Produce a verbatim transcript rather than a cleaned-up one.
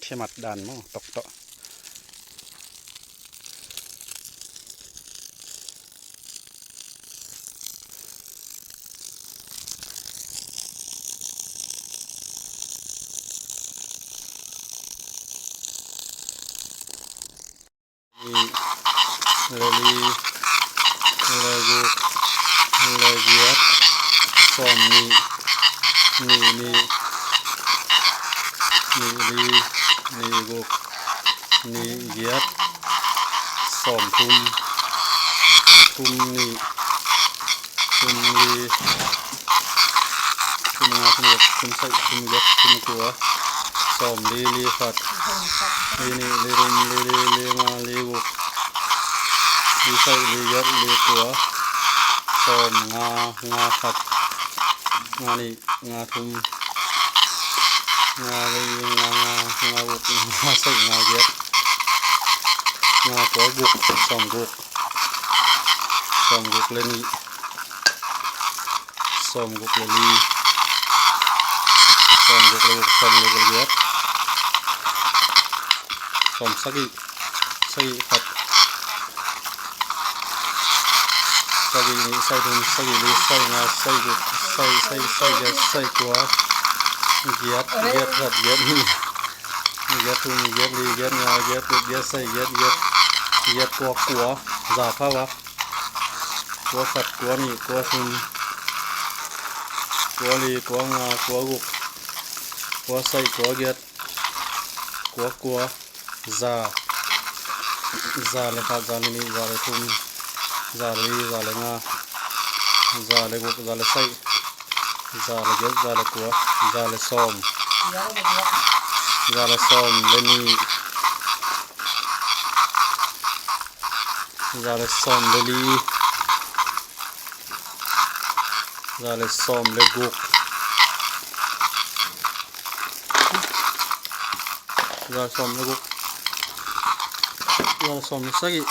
Khemat dan maw, toktok. Nih, le li, le guk, le giat, sawm nih, nih nih, nih li, nih guk, nih giat, sawm thum, thum nih, thum li, thum nga, thum guk, thum sagih, thum giat, thum kua, sawm li, li khat, li nih, li thum, li li, li nga, li guk, li sagih, li giat, li kua, sawm nga, nga khat, nga nih, nga thum, nga li, nga nga, nga guk, nga sagih, nga giat, nga kua, guk, sawm guk, sawm guk le nih, sawm guk le li, sawm guk le guk, sawm guk le giat, sawm sagih, sagih khat, sagih nih, sagih thum, sagih li, sagih nga, sagih guk, sagih, sagih, sagih giat, sagih kua, giat, giat khat, giat nih, giat thum, giat li, giat nga, giat guk, giat sagih, giat giat, giat kua, kua, za pha va. Kua khat, kua nih, kua thum, kua li, kua nga, kua guk, kua sagih, kua giat, kua kua, za, za le khat, za le nih, za le thum, za le li, za le nga, za le guk, za le sagih, za le giat, za le kua, za le sawm, za le sawm le nih, za le sawm le li, za le sawm le guk, za le sawm le guk, za le sawm le sagih,